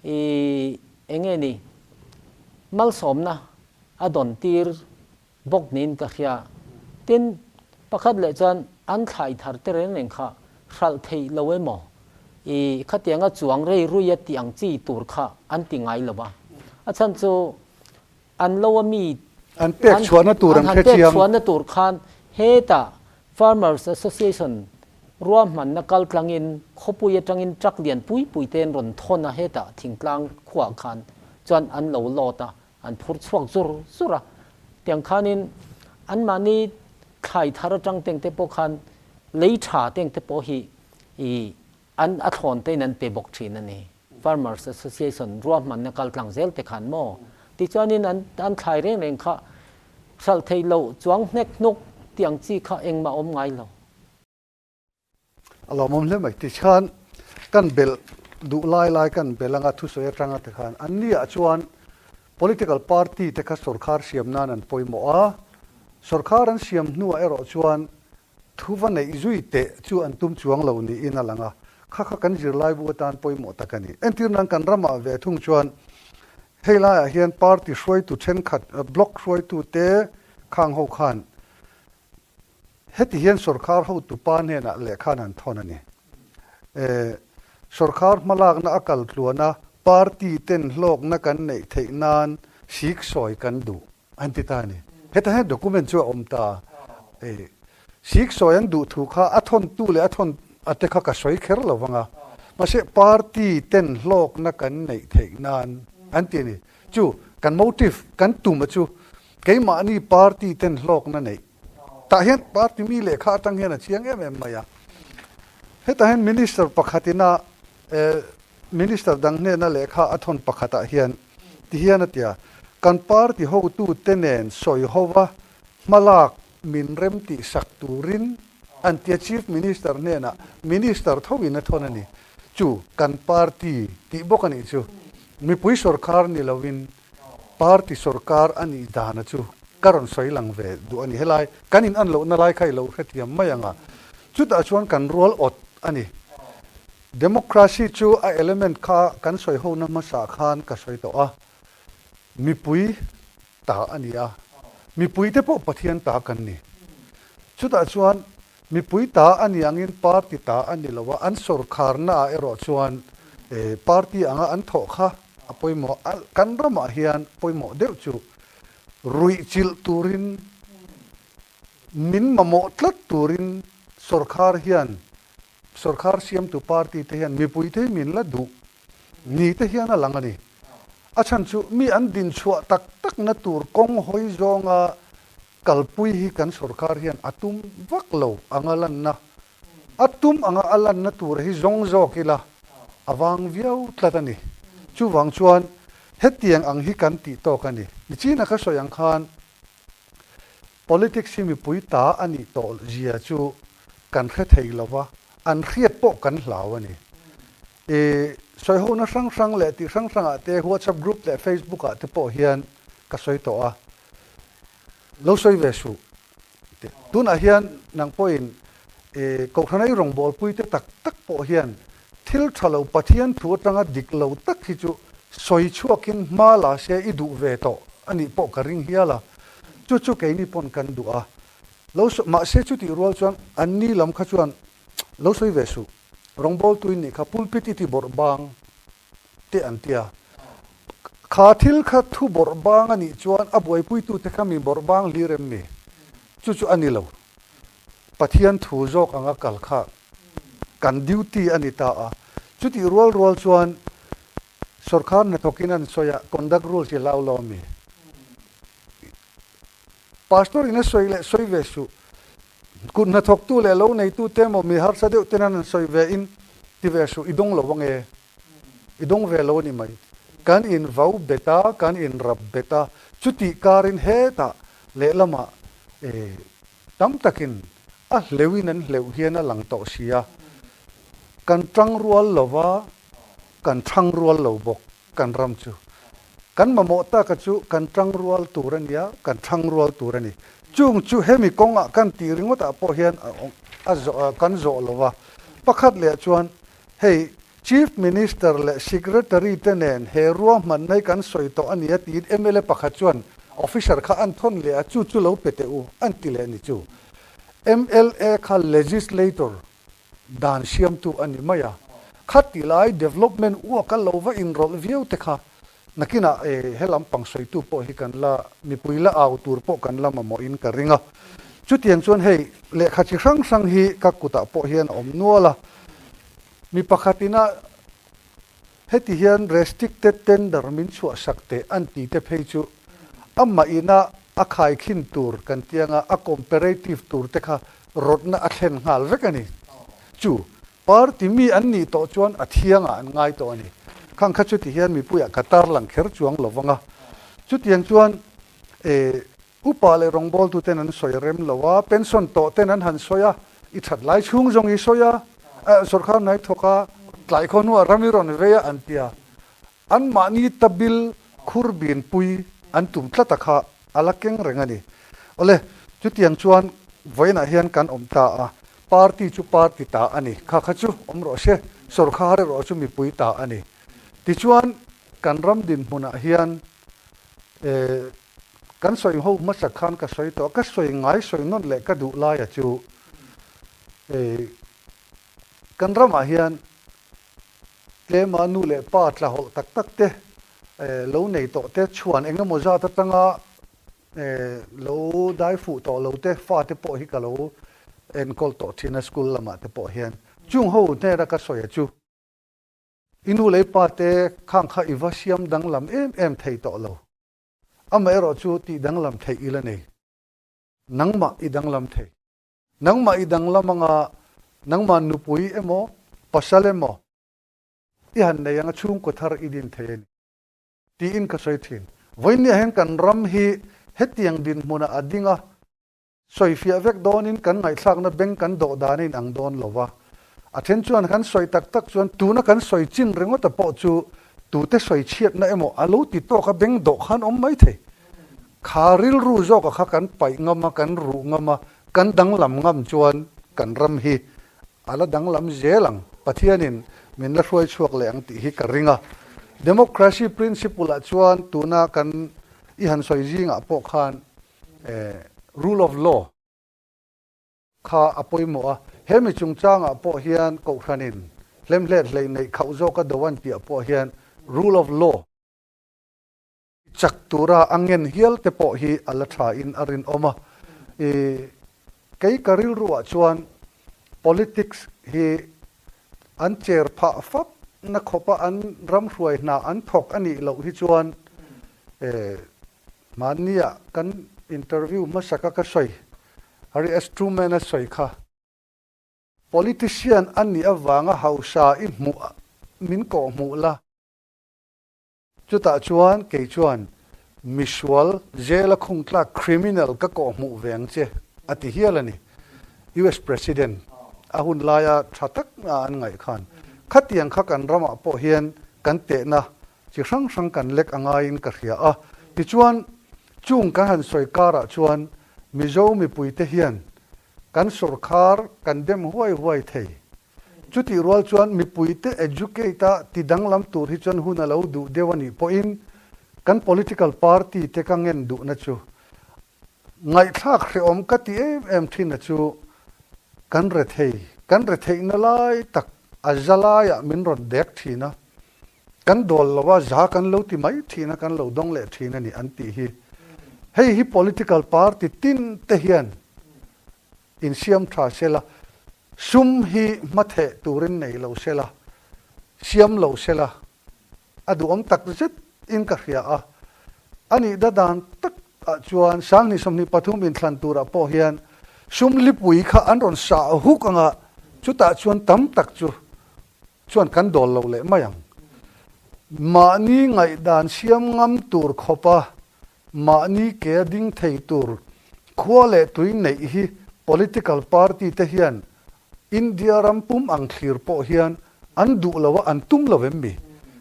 ih eng nge ni malsawmna a dawn tir bawk niin ka hria. Tin, pakhat leh chuan an thlai thar te reng reng kha hralh theih lo emaw ih khatianga chuang rei rui a tih ang chi tur kha an ti ngai lo a. A chhan chu An lo a mi An pek chhuahna tur an an hre pek chiang. chhuahna tur khan hetah Farmers Association ruahmanna kal tlangin khawpui atangin truck lian pui pui te an rawn thawn a hetah thingtlang khuaah khan chuan an lo load a, an phur chhuak zur zur a. Tiang khanin anmahni thlai thar atang tengte pawh khan lei tha tengte pawh hi ih An a thlawn tein an pe bawk thin a ni. Farmers Association ruahmanna kal tlang zel te khan maw? Tichuanin an an thlai reng reng kha hralh theih loh chuang hnek hnuk tih ang chi kha engmah awm ngai lo. A lawmawm hle mai. Tikhan kan belh duh lai lai kan belh anga thusawi atanga tikhan anni ah chuan political party te kha sorkar siam nan an pawimawh a, sorkar an siam hnuah erawh chuan Thu va neih zui teh chu an tum chuang lo niin a lang a, kha kha kan zirlaibu atan pawimawh tak a ni. Entir nan kan ramah ve thung chuan hei laiah hian party hruaitu thenkhat, block hruaitu te khang ho khan heti hian sorkar hotu pa hnenah lehkhan an thawn a ni. E, sorkar hmalakna a kal tluan a, party ten hlawkna kan neih theih nan siksawi kan duh. An ti ta a ni. Heta hian document chu a awm ta. E, Sikh sawi an duh thu kha a thawntu leh a thawn a te kha ka sawi kher lo vang a. Mahse party ten hlawkna kan neih theih nan an ti a ni. Chu kan motive, kan tum a chu keimahni party ten hlawkna neih. Tah hian party mi lehkha atang hian a chiang em em mai a. Hetah hian minister pakhatina e, Minister dang hnena lehkha a thawn pakhatah hian ti hian a ti a, Kan party hotute nen sawi hova hmalak min rem tih sak turin an ti a, Chief Minister hnenah Minister thoin a thawn a ni. Chu kan party tih bawk a nih chu. Mipui sawrkar ni loin party sawrkar a nih dana chu ka rawn sawi lang ve duh a ni. Helai kan in an lohna lai kha i lo hrethiam mai ang a, chutah chuan kan rual awt a ni. Democracy chu a element kha kan sawi hona hmasa khan ka sawi tawh a, mipui ta a ni a, mipui te pawh Pathian ta kan ni. Chutah chuan mipui ta a ni angin party ta a ni lo a, an sawrkharna ah erawh chuan party anga an thawh kha. a pawimawh a, kan ramah hian pawimawh deuh chu ruih chilh turin min mamawh tlat turin sorkar hian sorkar siamtu party te hian mipui te hi min la duh ni te hian a lang a ni. A chhan chu mi an dinchhuah tak takna tur kawng hawi zawnga kalpui hi kan sorkar hian a tum vak lo anga lanna A tum anga a lanna tur hi zawng zawk ila a vang viau tlat a ni. Chuvang chuan hetiang ang hi kan tih tawk a ni. Nichina ka sawi ang khan politics hi mipui ta a nih tawh zia chu kan hre thei lo va, an hriat pawh kan hlau a ni. I sawihona hrang hrang leh tih hrang hrangah te WhatsApp group leh Facebook ah te pawh hian ka sawi tawh a, lo sawi ve suh. Tunah hian nang pawhin Kohhran ei rawngbawlpui te tak tak pawh hian thil tha lo Pathian thu atanga dik lo tak hi chu sawi chhuakin hma la se i duh ve tawh a nih pawh ka ring hial a. Chu chu keini pawn kan duh a. Lo mahse chutih rual chuan anni lam kha chuan lo sawi ve suh. Rawngbawltu in nih kha pulpit i ti bawrh bang. te an ti a. Kha thil kha thu bawrh bang a nih chuan a buaipuitute kha mi bawrh bang hlir em ni? Chu chu a ni lo. Pathian thu zawk anga kal kha kan duty a ni ta a. Chutih rual rual chuan sorkar hnathawkin an sawi a, conduct rules hi hlau lo a mi? Pastor in a sawi leh sawi ve suh. Kut hnathawktu leh lo neitute emaw mi harsa deuh ten an sawi ve in ti ve suh, i dawng lo ange. I dawng ve lo a ni mai. Kan in vau bet a, kan in rap bet a, chutih karin hetah lehlamah tam takin a hleuhin an hleuh hian a lang tawh si a. Kan tangrual lo va, kan thangrual lo bawk. Kan ram chu kan mamawh taka chu kan tangrual tur a nia, kan thangrual tur a ni. Chung chu hemi kawngah kan tih ringawtah pawh hian a kan zawh lo va. Pakhat leh chuan hei Chief Minister leh Secretary te nen he ruahmanna hi kan sawi tawh a nia tiin mla pakhat chuan officer kha an thawn leh a, chu chu lo pe teh u an ti leh a ni chu. Mla kha legislator Dan siamtu a ni mai a, khati lai development uak a lo va inrawlh viau te kha nakinah he lampang sawitu pawh hi kan la mipui la au tur pawh kan la mamawhin ka ring a. Chutiang chuan hei lehkha chi hrang hrang hi ka kutah pawh hian a awm nual a, mi pakhatina heti hian restricted tender min chhuahsak teh an ti te phei chu amah ina a khaikhin tur kan tianga a comparative tur te kha rawtna a thlen nghal vek a ni. Chu party mi an nih tawh chuan a thiangah an ngai tawh a ni. Khang kha chuti hian mipuiah ka tarlang kher chuang lo vang a. Chutiang chuan eh upa leh rawngbawltuten an sawi rem lo a, pension tawh ten an han sawi a, i that lai chhung zawng i sawi a, sorkar hnai thawk a, tlai khaw hnuah ram i rawn vei a an ti a. Anmahni ta bil khur binpui an tum tlat a kha a la keng reng a ni. Awle, chutiang chuan vawiinah hian kan awm ta a, party chu party ta a ni, kha kha chu awm rawh se, sorkar erawh chu mipui ta a ni. Tichuan, kan ram dinhmunah hian eh kan sawi ho hmasak khan ka sawi tawh a, ka sawi ngai sawi nawn leh ka duh laia chu eh kan ramah hian Tlema nu leh pa tlahawlh tak tak te lo nei tawh te chhuan eng emaw zat atanga lo dai fuh tawh lo te fate pawh hi ka lo enkawl tawh thin a school lamah te pawh hian chung ho hnena ka sawi a chu i nu leh i pa te khang kha i va siam danglam em em thei tawh lo amaherawh chu tih danglam theih ila nei nangmah i danglam thei. Nangmah i danglam anga nangmah nupui emaw pasal emaw i han nei anga chhungkaw thar i din thei a ni tiin ka sawi thin. Vawiinniah hian kan ram hi hetiang dinhmunah a ding a, sawifiah vek dawnin kan ngaihthlakna beng kan dawh dan a inang dawn lo va. A then chuan kan sawi tak tak chuan tuna kan sawi chin ringawta pawh chu tute sawi chhiatna emaw a lo ti tawk a beng dawh khan awm mai thei. Kha rilru zawka kha kan paih ngam a, kan ruh ngam a, kan danglam ngam chuan kan ram hi a la danglam zel ang. Pathianin min la hruai chhuak leh ang tih hi ka ring a. Democracy principle ah chuan tuna kan i han sawi zingah pawh khan rule of law kha a pawimawh a. He mi chungchangah pawh hian Kohhranin hlemhlet hleih neih khauh zawka do an tihah pawh hian rule of law. chak tura a ngen hial te pawh hi a la tha in a rinawm a. I kei ka rilruah chuan politics hi an cher phah fap na khawpa an ram hruai hna an thawk a nih loh hi chuan mahnia kan interview hmasaka ka sawi Harry S. Truman a sawi kha. Politician a nih avanga hausa i hmuh min kawh hmuh la. Chutah chuan kei chuan misual jail a khung tlak criminal ka kawh hmuh ve ang che a ti hial a ni. US President a hun laia tha tak a an ngaih khan khatiang kha kan ramah pawh hian kan tehna chi hrang hrang kan lek a ngaiin ka hria a. Tichuan chung kan han sawi karah chuan Mizo mipuite hian kan sawrkhar kan dem huai huai thei. Chutih rual chuan mipuite educate a ti danglam tur hi chuan hun a lo duh deuh a nih pawhin kan political party te ka ngen duhna chu ngaihthlak hrehawm ka ti em em thin a chu kan rethei, kan retheihna lai tak a za laiah min rawn dek thin a, kan dawl lo a, za kan lo ti mai thin a, kan lo dawng leh thin a ni an tih hi. Hei hi political party tin te hian insiam tha sela, Sum hi hmatheh turin nei lo sela, siam lo sela, a duhawm tak zet in ka hria a. A nih da dan tak ah chuan Sanghnih 23 inthlan turah pawh hian sum lipui kha an rawn sah huk anga chutah chuan tam tak chu chuan kan dawl lo leh mai ang. Mahni ngaihdan siam ngam tur khawpa Mahni ke a ding thei tur khua leh tui neih hi political party te hian India ram pum ang thlir pawh hian an duh lo a, an tum lo em mi?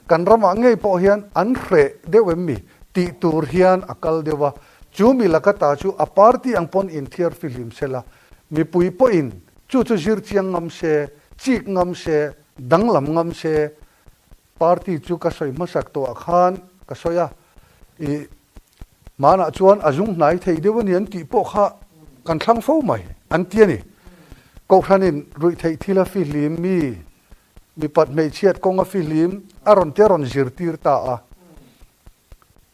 Kan ramah ngei pawh hian an hreh deuh em mi? Tih tur hian a kal deuh a, chu mi laka ta chu a party ang pawn inthiar fihlim se la, mipui pawhin chu chu zir chiang ngam se, chik ngam se, danglam ngam se, Party chu ka sawi hmasak tawhah khan ka sawi a, i hmanah chuan a zung hnai thei deuh a ni an tih pawh kha kan thlang fo mai an ti a ni. Kohhranin ruihtheih thil a fihlim mi, mipat hmeichhiat kawng a fihlim a rawn tia rawn zirtir ta a.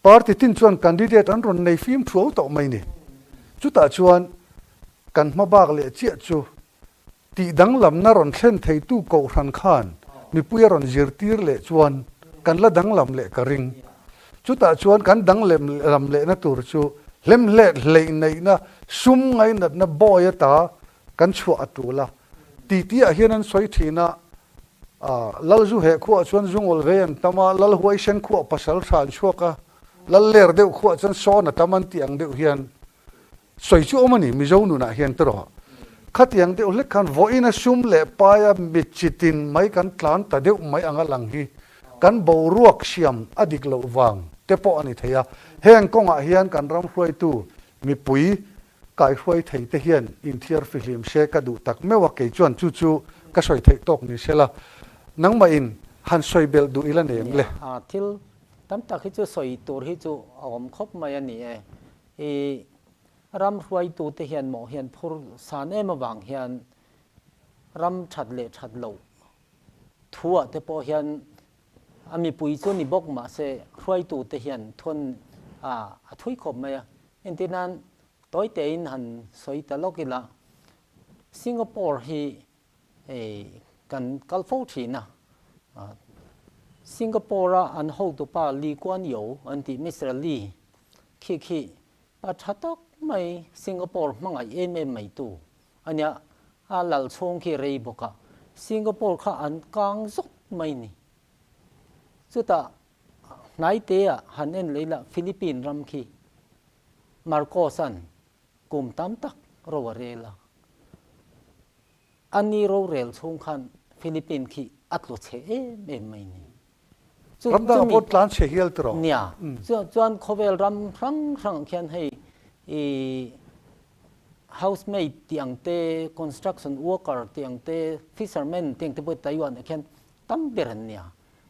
Party tin chuan candidate an rawn nei fim thuau tawh mai ni. Chutah chuan kan hmabak leh chiah chu Tih danglamna rawn thlen theitu Kohhran khan mipui a rawn zirtir leh chuan kan la danglam leh ka ring. Chutah chuan kan danglam lehna tur chu hlemhlet hleih neihna sum ngainatna bawi ata kan chhuah a tul a. Titi-ah hian an sawi thin a, Lal zu heh khuah chuan zu ngawl vei an tam a, Lal huaisen khuah pasal tha an chhuak a, Lal ler deuh khuah chuan sawn a tam an tih ang deuh hian Sawi chu awm a ni, Mizo nunah hian tawh khatiang deuh hlek khan vawiin a sum leh paia mi chitin mai kan tlan ta deuh mai anga lang hi kan boruak siam a dik loh vang te pawh a ni thei a. Heng kawngah hian kan ram hruaitu mipui kaihruai thei te hian inthiar fihlim se ka duh tak meuh a, kei chuan chu chu ka sawi theih tawk ni sela nangmahin han sawi belh duh ila nem le. Nia, thil tam tak hi chu sawi tur hi chu a awm khawp mai a ni e. I ram hruaitute hian mawh hian phur san em avang hian ram that leh that loh thuah te pawh hian a mipui chu ni bawk mahse hruaitute hian thun a thui khawp mai a. Entir nan tawi tein han sawi ta lawk ila Singapore hi hei kan kal fo thin a, Singapore a an hotupa Lee Kuan Yew an tih Mister Lee khi khi pa tha tak mai Singapore hmangaih em em mai tu a nia, a lal chhung khi rei bawk a, Singapore kha an kang zawk mai ni. Chutah hnai te ah han en leh ila Philippine ram khi Marcos an kum tam tak ro a rel a. A ni rorel chhung khan Philippine khi a tlu chhe em em mai ni. Chu Ram dangah pawh tlan chhe hial tiraw? Nia. Chuan khawvel ram hrang hrang khian hei i housemaid tih ang te, construction worker tih ang te, fisherman tih ang te pawh Taiwan ah khian tam ber an nia.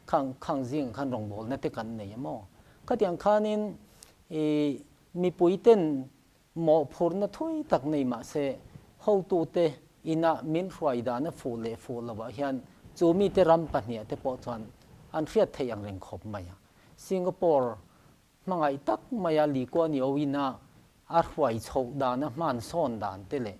Khang khang zingah khan rawngbawlna te kan nei a maw? Khatiang khanin i mipui ten Mawhphurhna thui tak nei mah se, hotute ina min hruai dan a fuh leh fuh lovah hian chu mite ram pahniah te pawh chuan an hriat theih ang reng khawp mai a. Singapore hmangaih tak maia Lee Kuan Yew-in a a hruai chhoh dan a hman sawn dan te leh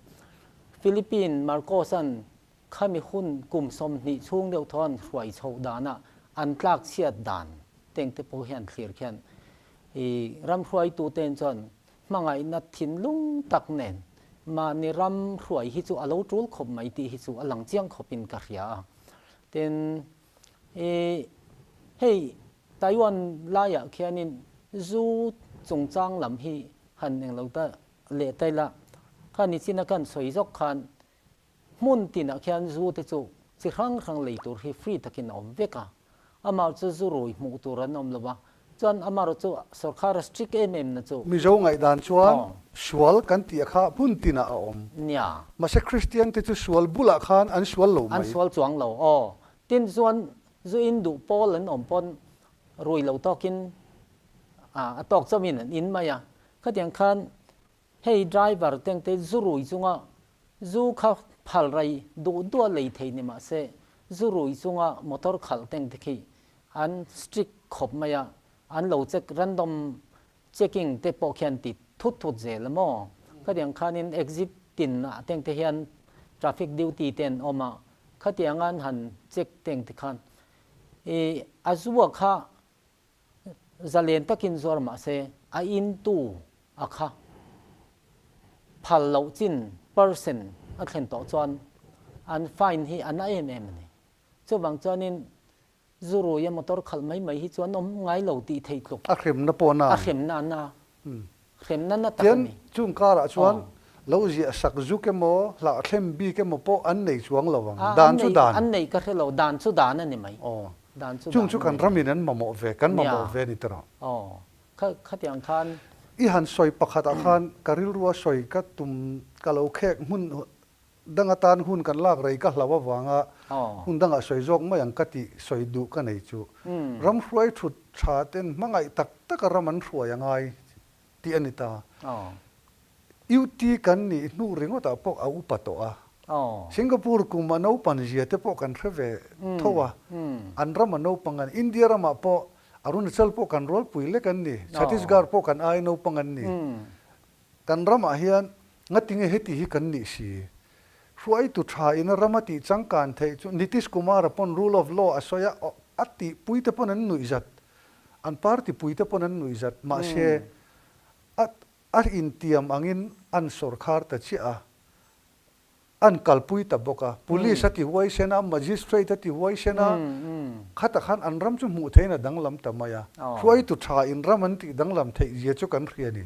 Philippine Marcos-a'n khami hun kum 20 chhung deuh thaw an hruai chhoh dana an tlak chhiat dan teng te pawh hian thlir khian i ram hruaituten chuan hmangaihna thinlung tak nen mahni ram hruai hi chu a lo tul khawp mai tih hi chu a lang chiang khawpin ka hria a. Tin, i hei Taiwan laiah khianin zu chungchang lam hi han englo ta leh ta ila, khani china kan sawi zawk khan Hmun tinah khian zu te chu chi hrang hrang lei tur hi free takin a awm vek a, amah chu zu rui hmuh tur an awm lo va, chuan amarawh chu sorkar a strict em em na chu. Mizo ngaihdan chuan sual kan tih kha hmun tinah a awm. Nia. Mahse Kristian te chu sual bulah khan an sual lo mai. An sual chuang lo aw. Tin chuan zu in duh pawl an awm pawn rui lo tawkin a tawk chauhin an in mai a, khatiang khan Hei driver tengte zu rui chunga zu kha phal rai duh duh a lei thei ni mah se, zu rui chunga motor khalh tengte khi an strict khawp mai a, an lo check random checking te pawh khian ti thut thut zel a maw? Khatiang khanin exit tin ah tengte hian traffic duty te an awm a, khatianga an han check tengte khan i a zu a kha Zalen takin zuar mah se a intu a kha phal loh chin percent a thlen tawh chuan an fine hi a na em em a ni. Chuvang chuanin zuruia motor khalh mai mai hi chu an awm ngai lo tih theih tluk. A hremna pawh na. A hremna a na. Hremna na tak a ni. Tian chung karah chuan lo ziah sak zuk emaw, hlah thlem bik emaw pawh an nei chuang lo ang. Dan chu dan. An nei ka hre lo, dan chu dan a ni mai. Dan chu dan. Chung chu kan ramin an mamawh ve, kan mamawh ve a ni ta rawh. Khatiang khan. I han sawi pakhatah khan ka rilrua sawi ka tum ka lo khek hmun Dang atan hun kan lak rei ka hlau avanga hun dangah sawi zawk mai ang ka tih sawi duh ka nei chu. Ram hruai thut tha ten hmangaih tak taka ram an hruai a ngai tih a ni ta. UT kan nih hnu ringawtah pawh a upa tawh a. Singapore kum a naupan zia te pawh kan hre ve tho a. An ram a naupang an India ramah pawh Arunachal pawh kan rualpui lek an ni. Chhattisgarh pawh kan ai naupang an ni. Kan ramah hian ngatinge heti hi kan nih si? Hruaitu tha ina ram a tih changkan theih chu Nitish Kumar-a pawn rule of law a sawi a, a tihpui te pawn an nuih zat, an party pui te pawn an nuih zat, mahse a a intiam angin an sawrkhar ta chiah a. An kalpui ta bawk a, Police a ti huaisen a, Magistrate a ti huaisen a, khatah khan an ram chu hmuh theihin a danglam ta mai a, hruaitu tha in ram an tih danglam theih zia chu kan hria a ni.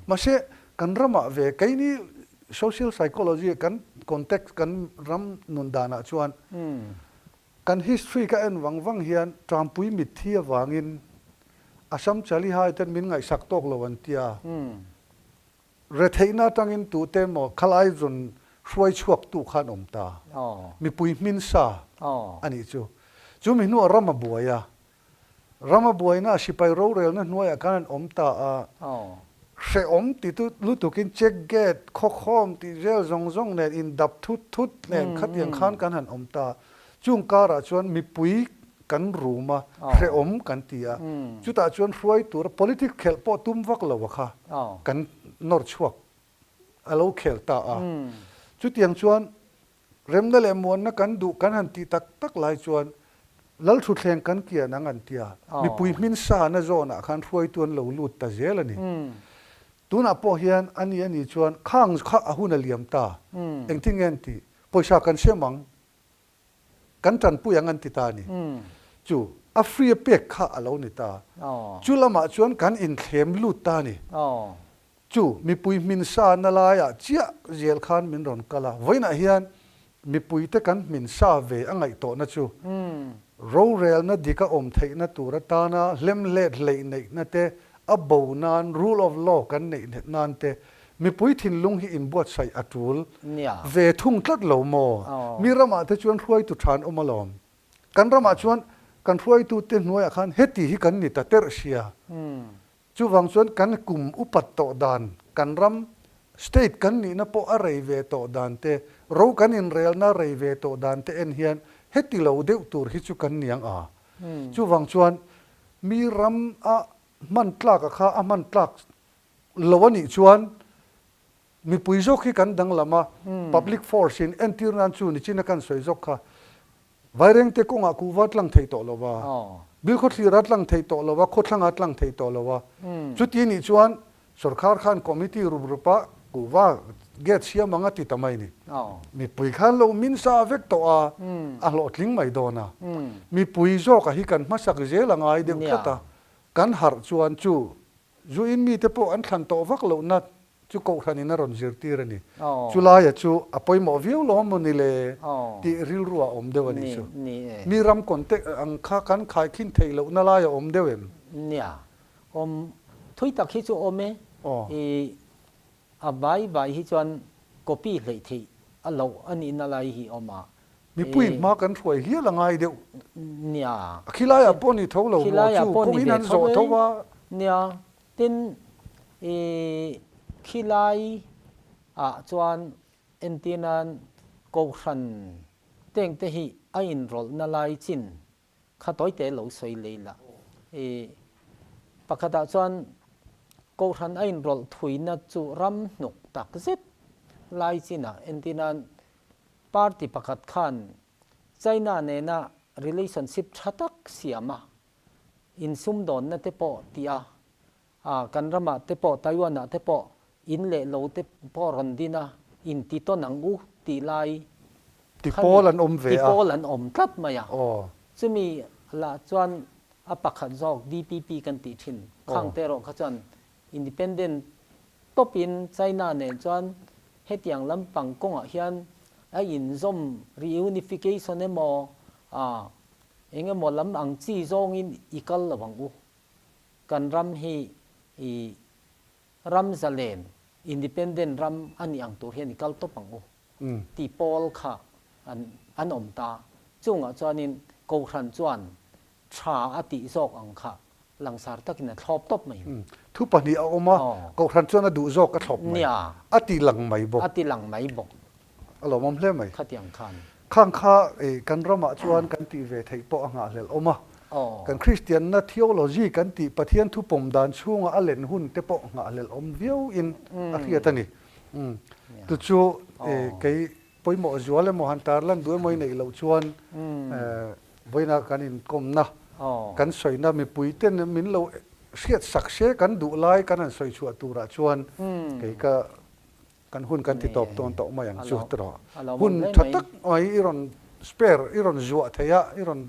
Mahse, kan ramah ve keini social psychology kan context kan ram nun danah chuan kan history ka en vang vang hian Trampui mitthi avangin Assam Chalihai ten min ngaihsak tawk lo an tia. Retheihna atangin tute emaw khalai rawn hruai chhuaktu kha an awm ta. Mipui hmin sa a nih chu. Chu mi hnuah ram a buai a. Ram a buaina a sipai rorelna hnuaiah khan an awm ta a. Hrehawm ti lutukin check gate, khawkhawm tih vel zawng zawng nen indap thut thut nen khatiang khan kan han awm ta. Chung karah chuan mipui kan rum a, hrehawm kan ti a, chutah chuan hruai tura politics khelh pawh tum vak lo a kha kan nawr chhuak a lo khel ta a. Chutiang chuan remna leh muanna kan duh kan han tih tak tak lai chuan Lalthuthleng kan kian ang an ti a, mipui hmin sana zawnah khan hruaitu an lo lut ta zel a ni. Tunah pawh hian a ni a nih chuan khang kha a hun a liam ta, engtin nge an tih? Pawisa kan sem ang. Kan tanpui ang an ti ta a ni. Chu a free a pek kha a lo ni ta. Chu lamah chuan kan inthlem lut ta a ni. Chu mipui hmin sa na laiah chiah zel khan min rawn kal a. Vawiinah hian mipuite kan hmin sa ve a ngaih tawhna chu rorelna dik a awm theihna tur atana hlemhlet hleih neihna te a bo nan rule of law kan neih nan te Mipui thinlung hi inbuatsaih a tul ve thung tlat lo maw? Mi ramah te chuan hruaitu tha an awm alawm. Kan ramah chuan kan hruaitute hnuaiah khan heti hi kan ni ta terh sia. Chuvang chuan kan kum upat tawh dan, kan ram state kan nihna pawh a rei ve tawh dan te, ro kan inrelna rei ve tawh dan te en hian heti lo deuh tur hi chu kan niang a. Chuvang chuan mi ram a. hman tlak a kha a hman tlak lo a nih chuan mipui zawk hi kan danglam a, public force in entir nan chu nichina kan sawi zawk kha Vairengte kawngah kuhva tlang thei tawh lo va, Bilkhawthlir a tlang thei tawh lo va, khawthlang a tlang thei tawh lo va. Chuti nih chuan sorkar khan committee rup rupa kuhva gate siam ang a ti ta mai ni. Mipui khan lo min sa vek tawh a, a hlawhtling mai dawn a. Mipui zawka hi kan hmasak zel a ngai deuh tlat a, kan harh chuan chu zuin mite pawh an thlan tawh vak lohna Chu Kohhranin a rawn zirtir a ni. Chu laia chu a pawimawh viau lo maw ni le tih rilru a awm deuh a nih chu. Mi ram contact ang kha kan khaikhin theih lohna lai a awm deuh em? Nia, awm thui tak hi chu awm e. I a vai vai hi chuan copy hleih theih a loh a nihna lai hi awm a. Mipui hma kan hruai hial a ngai deuh. Nia. A khilaiah pawh ni tho lo maw chu kawngin an zawh tho a. Nia, Tin, i khilai ah chuan entir nan Kohhran teng te hi a inrawlhna lai chin kha tawi te lo sawi lei la. I pakhat ah chuan Kohhran a inrawlh thuina chu ram hnuk tak zet lai chin ah entir nan party pakhat khan China nena relationship tha tak siam a insumdawnna te pawh tih a, ah kan ramah te pawh Taiwan ah te pawh in leh lo te pawh rawn din a, in ti tawn ang u tih lai Ti pawl an awm ve a. Ti pawl an awm tlat mai a. Chumi lah chuan a pakhat zawk DPP kan tih thin khang te erawh kha chuan independent tawpin China nen chuan hetiang lampang kawngah hian a inzawm reunification emaw ah Eng emaw lam ang chi zawngin i kal lo ang u. Kan ram hi i ram zalen, independent ram a nih ang tur hian i kal tawp ang u tih pawl kha an an awm ta. Chungah chuanin Kohhran chuan tha a tih zawk ang kha langsar takin a thlawp tawp mai. Thu pahnih a awm a, Kohhran chuan a duh zawk a thlawp mai. A ti lang mai bawk. A ti lang mai bawk. A lawmawm hle mai. Khatiang khan. Khang kha kan ramah chuan kan tih ve theih pawh a nghahhlelh awm a. Kan Kristianna theology kan tih Pathian thu pawm dan chhunga a len hun te pawh nghahhlelh awm viau in a hriat a ni. Chu chu kei pawimawh zual emaw han tarlan duh emaw i neih loh chuan vawiina kan inkawmna kan sawina mipui ten min lo hriat sak se kan duh lai kan han sawi chhuah turah chuan kei ka Kan hun kan ti tawp dawn tawh mai ang chu tiraw. Hun tha tak mai i rawn spare i rawn zuah thei a, i rawn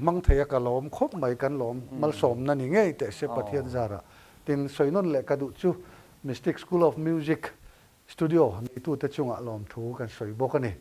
hmang thei a ka lawm khawp mai kan lawm malsawmna ni ngei teh se Pathian zarah. Tin sawi nawn leh ka duh chu Mystic School of Music Studio neitute chungah lawmthu kan sawi bawk a ni.